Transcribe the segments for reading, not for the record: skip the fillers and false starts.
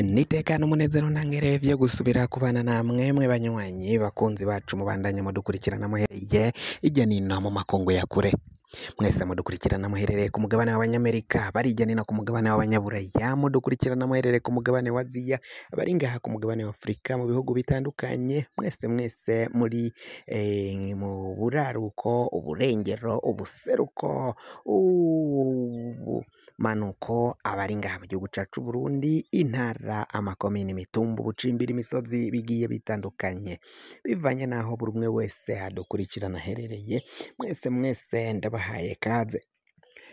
Nitekana umunezero ntangere vyo gusubira kubana namwe mwe banywanyi bakunzi bacu mubandanya mudukurikirana muhereye irya nino mu makungu ya kure. Mwese mudukurikirana muherereye ku mugabane w'Abanyamerika, bari irya nino ku mugabane w'Abanyaburaya, mudukurikirana muherereye ku mugabane wa Aziya, abari ngaha ku mugabane wa Afurika mu bihugu bitandukanye, mwese mwese muri mu buraruko, uburengero, ubuseruko, ubumanuko, abari ngaha mu gihugu cacu Burundi, intara, amakomine, imitumba, ubucimbiri, imisozi bigiye bitandukanye, bivanye n'aho buri umwe wese adukurikirana aherereye, mwese mwese ndabahaye kaze.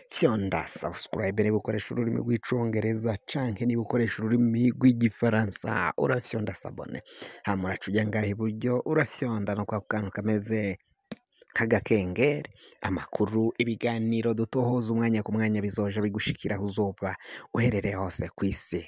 Fyonda subscribe niba ukoresha ururimi rw'icongereza canke niba ukoresha ururimi rw'igifaransa urafyonda sabone, hama uraca uja ngaha iburyo urafyonda no kwa kantu kameze nk'agakengeri, amakuru, ibiganiro dutohoza umwanya ku mwanya bizoja bigushikira aho uzoba uherereye hose kw'isi.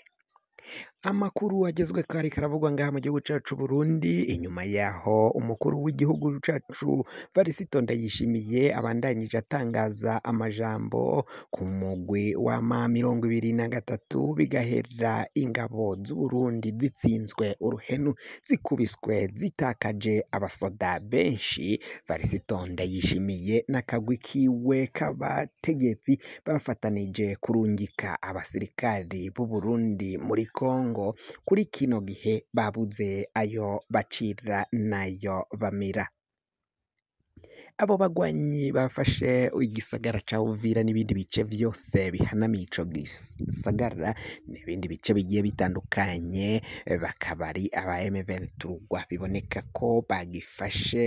Amakuru agezweko ariko aravugwa ngaha mu gihugu cacu Burundi, inyuma yaho umukuru w'igihugu cacu Varisito Ndayishimiye abandanyije atangaza amajambo ku mugwi wa ma 23, bigahera ingabo z'Uburundi zitsinzwe uruhenu, zikubiswe, zitakaje abasoda benshi. Varisito Ndayishimiye n'akagwi kiwe k'abategetsi bafatanije kurungika abasirikari b'Uburundi muri Kongo, kuri kino gihe babuze ayo bacira n'ayo bamira. Abo bagwanyi bafashe igisagara ca Uvira n'ibindi bice vyose bihanamiye ico gisagara n'ibindi bice bigiye bitandukanye, bakaba ari aba M23, biboneka ko bagifashe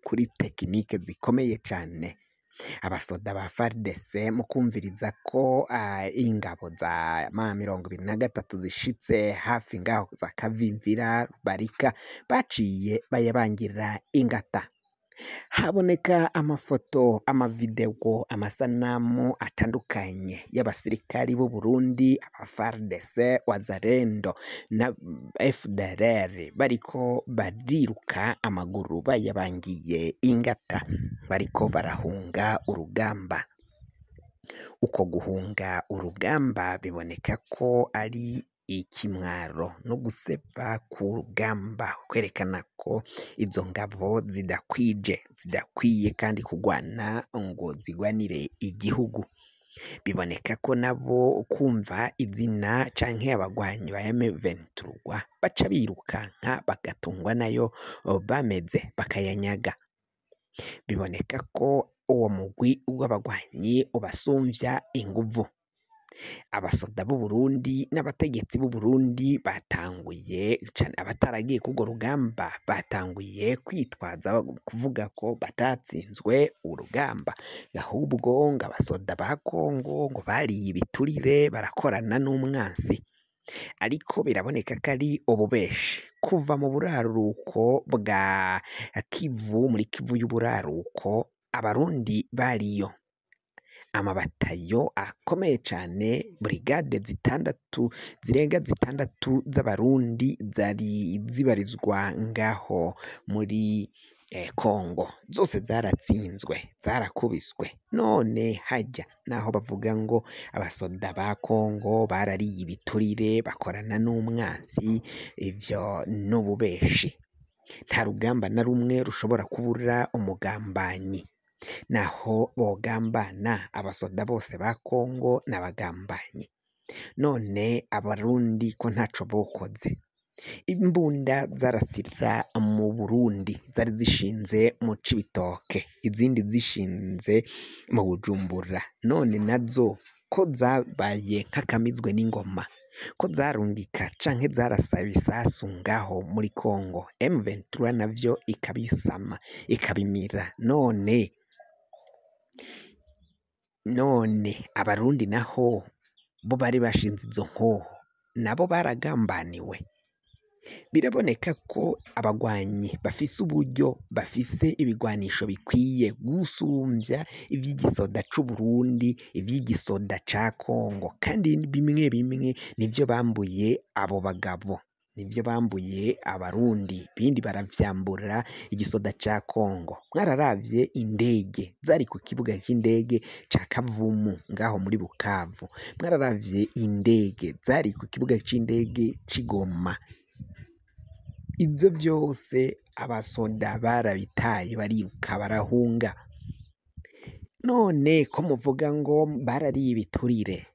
kuri tekinike zikomeye cane. Abasoda ba FARDC mu kumviriza ko ingabo za ma 23 zishitse hafi ngaho za Kavimvira Rubarika, baciye bayabangira ingata. Haboneka amafoto, amavideo, amasanamu atandukanye y'abasirikari b'u Burundi, aba FARDC, Wazalendo na FDLR bariko bariruka amaguru bayabangiye ingata, bariko barahunga urugamba. Uko guhunga urugamba biboneka ko ari ikimwaro no gusepa ku rugamba, kwerekana ko izo ngabo zidakwije, zidakwiye kandi kugwana ngo zigwanire igihugu. Biboneka ko nabo kumva izina canke abagwanyi ba M23 baca birukanka bagatungwa nayo bameze bakayanyaga. Biboneka ko uwo mugwi w'abagwanyi ubasumvya inguvu. Abasoda b'u Burundi n'abategetsi b'u Burundi batanguye cane, abataragiye kurwo rugamba batanguye kwitwaza kuvuga ko batatsinzwe urugamba, ahubwo ngo abasoda ba Kongo ngo bariye ibiturire barakorana n'umwansi. Ariko biraboneka ko ari ububeshi. Kuva mu buraruko bwa Kivu, muri Kivu y'uburaruko, abarundi bariyo amabatayo akomeye cane, brigade zitandatu zirenga zitandatu z'abarundi zari zibarizwa ngaho muri Kongo, zose zaratsinzwe, zarakubiswe. None harya naho bavuga ngo abasoda ba Kongo barariye ibiturire bakorana n'umwansi, ivyo n'ububeshi. Nta rugamba na rumwe rushobora kubura umugambanyi. Naho bogambana abasoda bose ba Kongo n'abagambanyi. None abarundi ko ntaco bokoze? Imbunda zarasira mu Burundi zari zishinze mu Cibitoke, izindi zishinze mu Bujumbura, none nazo ko zabaye nk'akamizwe n'ingoma, ko zarungika canke zarasaba ibisasu ngaho muri Kongo, M23 navyo ikabisama ikabimira. None abarundi naho bo bari bashinze izo nkoho, nabo baragambaniwe. Biraboneka ko abagwanyi bafise uburyo, bafise ibigwanisho bikwiye gusumvya ivy'igisoda c'Uburundi, ivy'igisoda ca Kongo, kandi bimwe bimwe nivyo bambuye abo bagabo. Nivyo bambuye abarundi, bindi baravyambura igisoda ca Kongo. Mwararavye indege zari ku kibuga c'indege ca Kavumu ngaho muri Bukavu, mwararavye indege zari ku kibuga c'indege c'i Goma. Ivyo vyose abasoda barabitaye, bariruka barahunga. None ko muvuga ngo barariye ibiturire,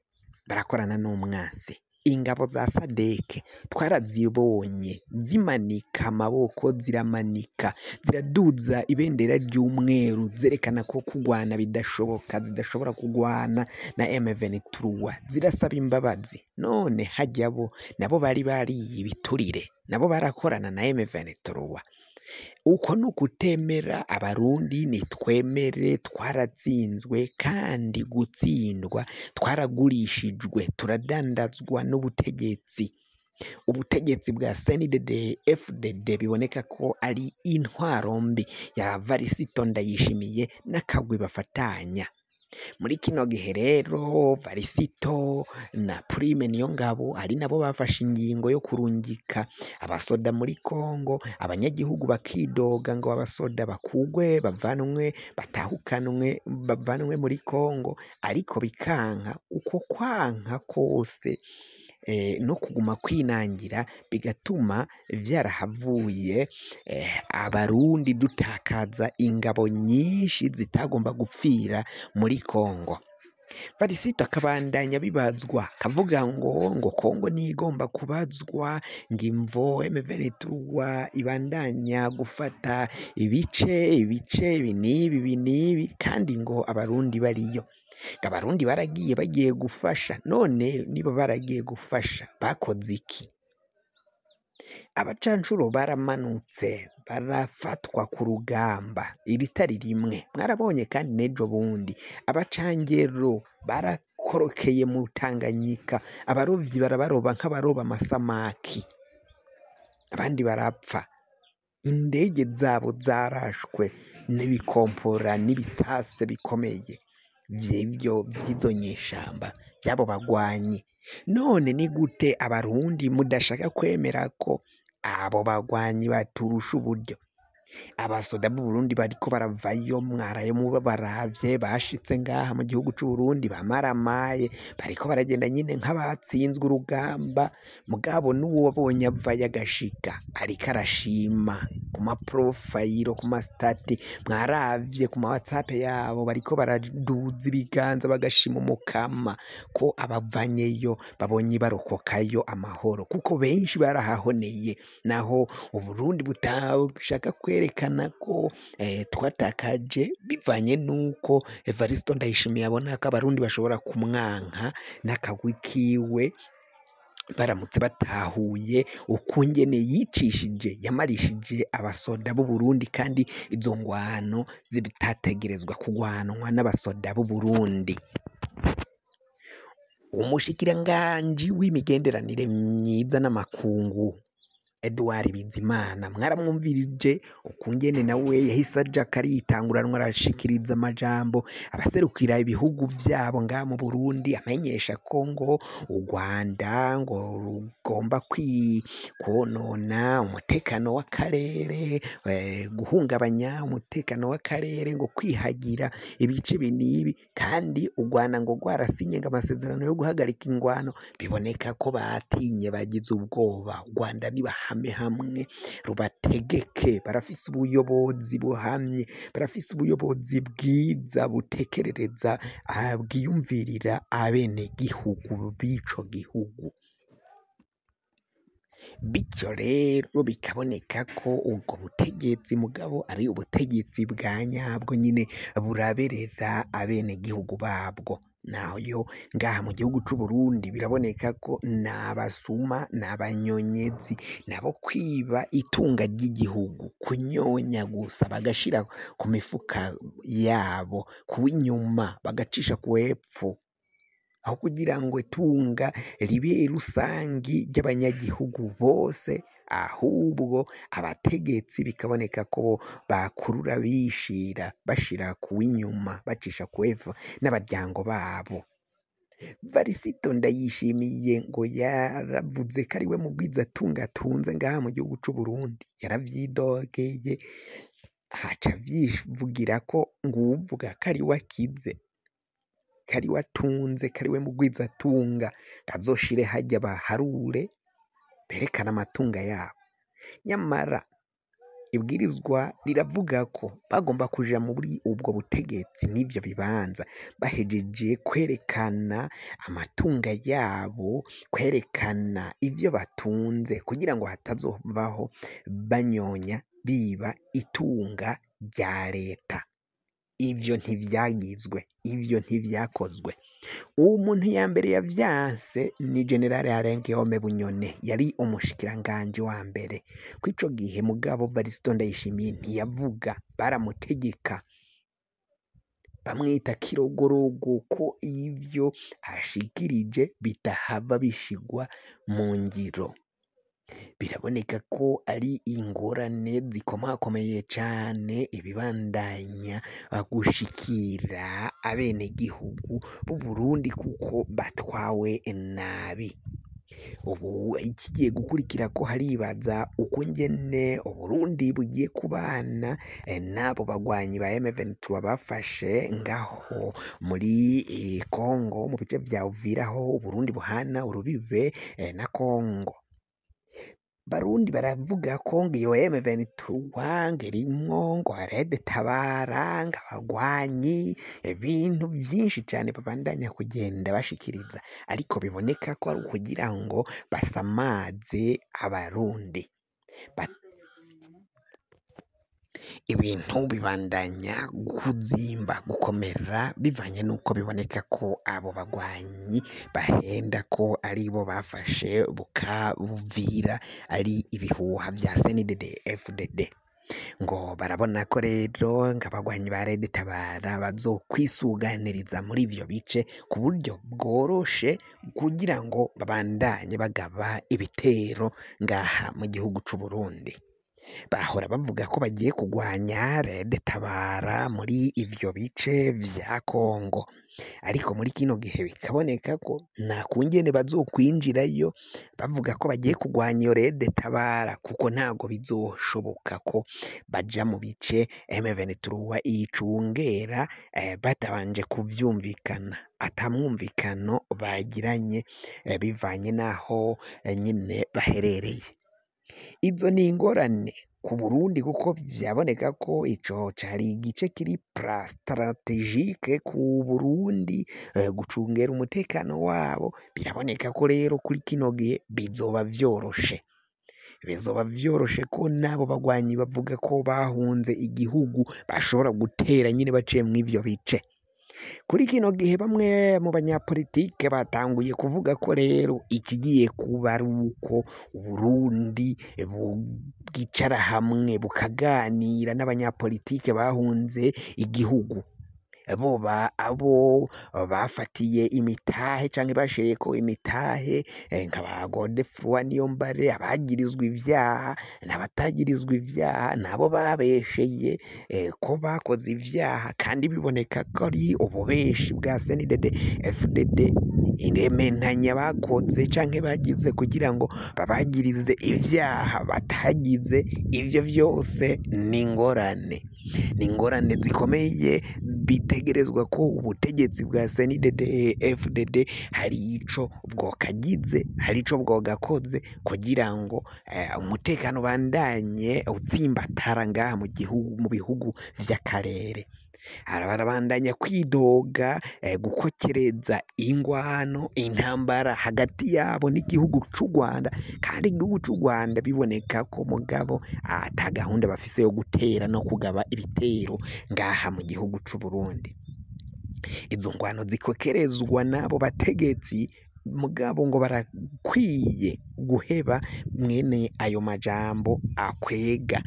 barakorana n'umwansi. Ingabo za Sadeke twarazibonye zimanika amaboko, ziramanika, ziraduza ibendera ry'umweru, zerekana ko kugwana bidashoboka, zidashobora kugwana na M23, zirasaba imbabazi. None harya bo nabo bari bariye ibiturire, nabo barakorana na M23. Uko ni ukutemera abarundi, nitwemere twaratsinzwe, kandi gutsindwa twaragurishijwe, turadandazwa n'ubutegetsi. Ubutegetsi bwa CNDD FDD biboneka ko ari intwaro mbi ya Varisito Ndayishimiye n'akagwi bafatanya. Muri kino gihe rero Varisito na Prime Niyongabo ari nabo bafashe ingingo yo kurungika abasoda muri Kongo, abanyagihugu bakidoga ngo abasoda bakugwe, bavanwe, batahukanwe, bavanwe muri Kongo, ariko bikanka. Uko kwanka kose no kuguma kwinangira bigatuma vyarahavuye abarundi dutakaza ingabo nyinshi zitagomba gupfira muri Kongo. Varisito akabandanya bibazwa, akavuga ngo Kongo ntigomba kubazwa, ngo imvo M23 ibandanya gufata ibice ibice ibi n'ibi ibi n'ibi, kandi ngo abarundi bariyo. Ngo abarundi baragiye bagiye gufasha, none niba baragiye gufasha bakoze iki? Abacancuro baramanutse barafatwa ku rugamba iritari rimwe, mwarabonye kandi n'ejo bundi abacangero barakorokeye mu Tanganyika, abarovyi barabaroba nk'abaroba amasamaki, abandi barapfa. Indege zabo zarashwe n'ibikompora n'ibisase bikomeye vy'ivyo vy'izo nyeshamba vy'abo bagwanyi. None ni gute abarundi mudashaka kwemera ko abo bagwanyi baturusha uburyo? Abasoda b'Uburundi bariko baravayo, mwaraye mubaravye, bashitse ngaha mu gihugu c'Uburundi bamaramaye, bariko baragenda nyene nk'abatsinzwe urugamba, mugabo n'uwobonye avayo agashika ariko arashima ku maprofayiro, ku masitati, mwaravye ku ma WhatsApp yabo bariko baraduza ibiganza bagashima umukama ko abavanyeyo babonye barokokayo amahoro, kuko benshi barahahoneye. Naho Uburundi butashaka kwerekana ko twatakaje bivanye n'uko Evaristo Ndayishimiye abona ko abarundi bashobora kumwanka n'akagwi kiwe baramutse batahuye ukungene yicishije yamarishije abasoda b'Uburundi, kandi izo ngwano zitategerezwa kugwanwa n'abasoda b'Uburundi. Umushikiranganji w'imigenderanire myiza n'amakungu Edouard Bizimana mwaramwumvirije ukungene nawe yahise aja akaritanguranwa arashikiriza amajambo abaserukira ibihugu vyabo ngaha mu Burundi, amenyesha ko ngo u Rwanda ngo rugomba kwonona umutekano w'akarere, guhungabanya umutekano w'akarere, ngo kwihagira ibice ibi n'ibi, kandi u Rwanda ngo rwarasinye ngo amasezerano yo guhagarika ingwano. Biboneka ko batinye, bagize ubwoba. U Rwanda nibahame hamwe rubategeke, barafise ubuyobozi buhamye, barafise ubuyobozi bwiza butekerereza, bwiyumvirira abenegihugu b'ico gihugu. Bityo rero bikaboneka ko ubwo butegetsi mugabo ari ubutegetsi bwa nyabwo nyine buraberera abenegihugu babwo. Nayo ngaha mu gihugu c'Uburundi biraboneka ko n'abasuma n'abanyonyezi nabo kwiba itunga ry'igihugu, kunyonya gusa bagashira ku mifuka yabo, kuw'inyuma bagacisha kuw'epfo, aho kugira ngo itunga ribe rusangi ry'abanyagihugu bose, ahubwo abategetsi bikaboneka ko bakurura bishira bashira kuw'inyuma bacisha kuw'epfo n'abaryango babo. Varisito Ndayishimiye ngo yaravuze ko ariwe mugwizatunga atunze ngaha mu gihugu c'Uburundi, yaravyidogeye aca avyivugira ko ngo uwuvuga ko ariwe akize, ko ariwe atunze, ko ariwe mugwizatunga, azoshire harya baharure berekane amatunga yabo. Nyamara ibwirizwa riravuga ko bagomba kuja muri ubwo butegetsi n'ivyo bibanza bahejeje kwerekana amatunga yabo, kwerekana ivyo batunze kugira ngo hatazovaho banyonya biba itunga rya leta. Ivyo ntivyagizwe, ivyo ntivyakozwe. Uwo muntu ya mbere yavyanse ni General Alain Guillaume Bunyoni, yari umushikiranganji wa mbere. Kw'ico gihe mugabo Varisito Ndayishimiye ntiyavuga, baramutegeka bamwita kirogorogo ko ivyo ashikirije bitahava bishigwa mu ngiro. Biraboneka ko ari ingorane zikomakomeye cane ibibandanya gushikira abenegihugu b'Uburundi kuko batwawe nabi. Ubu ikigiye gukurikira ko haribaza ukungene Uburundi bugiye kubana n'abo bagwanyi ba M23 bafashe ngaho muri Congo mu bice vya Uvira aho Uburundi buhana urubibe na Congo. Barundi baravuga ko ngo iyo M23 ngo irimwo ngo Red Tabara, ngo abagwanyi, ibintu vyinshi cane babandanya kugenda bashikiriza, ariko biboneka ko ari ukugira ngo basamaze Abarundi. Ibintu bibandanya kuzimba, gukomera bivanye n'uko biboneka ko abo bagwanyi bahenda ko aribo bafashe Bukavira, ari ibihuha vya CNDD FDD. Ngo barabona ko rero ngo abagwanyi ba Red Tabara bazokwisuganiriza muri ivyo bice ku buryo bworoshe kugira ngo babandanye bagaba ibitero ngaha mu gihugu c'Uburundi. Bahora bavuga ko bagiye kugwanya Red Tabara muri ivyo bice vya Congo, ariko muri kino gihe bikaboneka ko nta kungene bazokwinjirayo bavuga ko bagiye kugwanya iyo Red Tabara, kuko ntago bizoshoboka ko baja mu bice M23 icungera batabanje kuvyumvikana, ata mwumvikano bagiranye bivanye n'aho nyene baherereye. Izo ni ingorane ku Burundi kuko vyaboneka ko ico cari igice kiri strategique ku Burundi, gucungera umutekano wabo. Biraboneka ko rero kuri kino gihe bizoba vyoroshe, bizoba vyoroshe ko n'abo bagwanyi bavuga ko bahunze igihugu bashobora gutera nyene baciye mw'ivyo bice. Kuri kino gihe bamwe mu banyapolitike batanguye kuvuga ko rero ikigiye kuba ari uko Uburundi bwicara hamwe bukaganira n'abanyapolitike bahunze igihugu, boba abo bafatiye imitahe canke bashiriyeko imitahe nka ba Godefroid Niyombare, abagirizwa ivyaha n'abatagirizwa ivyaha, nabo babesheye ko bakoze ivyaha kandi biboneka ko ari ububeshi bwa CNDD FDD, irementanya bakoze canke bagize kugira ngo babagirize ivyaha batagize. Ivyo vyose ni ingorane, ni ingorane zikomeye. Bitegerezwa ko ubutegetsi bwa CNDD FDD hari ico bwokagize, hari ico bwogakoze kugira ngo umutekano ubandanye utsimbatara ngaha mu gihugu, mu bihugu vy'akarere. Barabandanya kwidoga, gukokereza ingwano, intambara hagati yabo n'igihugu c'u Rwanda, kandi igihugu c'u Rwanda biboneka ko mugabo ata gahunda bafise yo gutera no kugaba ibitero ngaha mu gihugu c'u Burundi. Izo ngwano zikokerezwa n'abo bategetsi mugabo ngo barakwiye guheba mwene ayo majambo akwega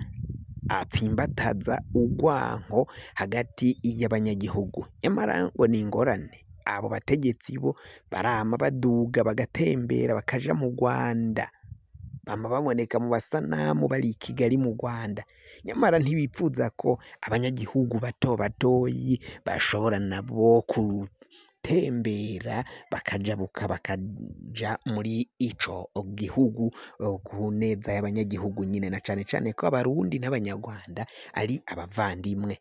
atsimbataza urwanko hagati y'abanyagihugu. Nyamara ngo ni ingorane, abo bategetsi bo barama baduga bagatembera bakaja mu Rwanda, bama baboneka mu basanamu bari i Kigali mu Rwanda, nyamara ntibipfuza ko abanyagihugu bato batoyi bashobora nabo gutembera bakajabuka bakaja muri ico gihugu ku neza y'abanyagihugu nyine, na cane cane ko abarundi n'abanyarwanda ari abavandimwe,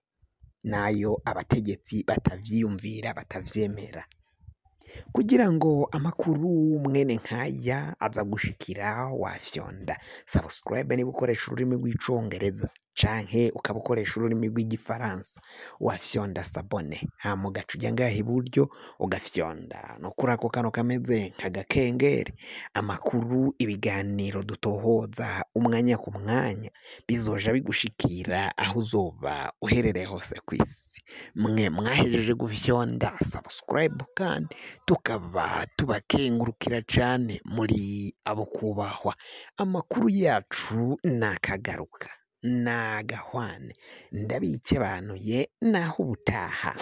nayo abategetsi batavyiyumvira batavyemera. Kugira ngo amakuru mwene nkaya aza gushikira, wafyonda subscribe niba ukoresha ururimi rw'icongereza, canke ukaba ukoresha ururimi rw'igifaransa wafyonda s'abonner, hama ugaca uja ngaha iburyo ugafyonda no kuri ako kano kameze nk'agakengeri. Amakuru, ibiganiro dutohoza umwanya ku mwanya bizoja bigushikira aho uzoba uherereye hose kw'isi. Mwe mwahejeje gufyonda subscribe kandi tukaba tubakengurukira cane, muri abo kubahwa. Amakuru yacu nakagaruka nagahwane, ndabikebanuye naho ubutaha.